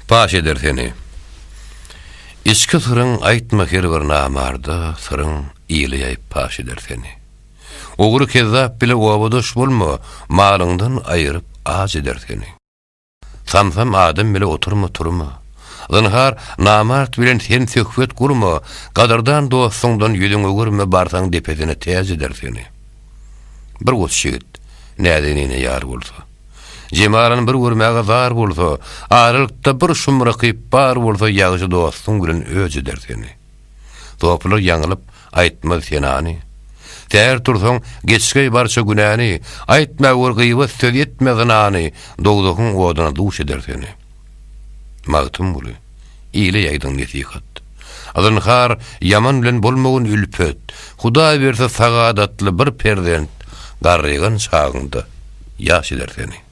Paş eder seni. Içki syryň aýtma her bir namarda, syryň ile ýaýyp paş eder seni. Ogry kezzap bile obadaş bolma, malyňdan aýyryp aç eder seni. Samsam adam bile oturma turma. Zynhar namart bilen sen söhbet gurma, gadyrdan dostuňdan ýüzüň öwürme barsaň depesine täç eder seni. Bir goç ýigit näzenine ýar bolsa. Jemalyn bir görmäge zar bolsa, aralykda bir şum rakyp bar bolsa ýagşy dostuň bilen öç eder seni. Sopylar ýaňylyp, aýtmaz senany. Säher tursaň, geçgeý barça günäni, Aýtma gör gybat söz etme zynany, Dowzahyň oduna duş eder seni. Magtymguly, ile ýaýdyň nesihat. Zynhar, ýaman bilen bolmagyn ülpet, Hudaý berse sagadatly bir perzent, Garrygan çagyňda ýaş eder seni.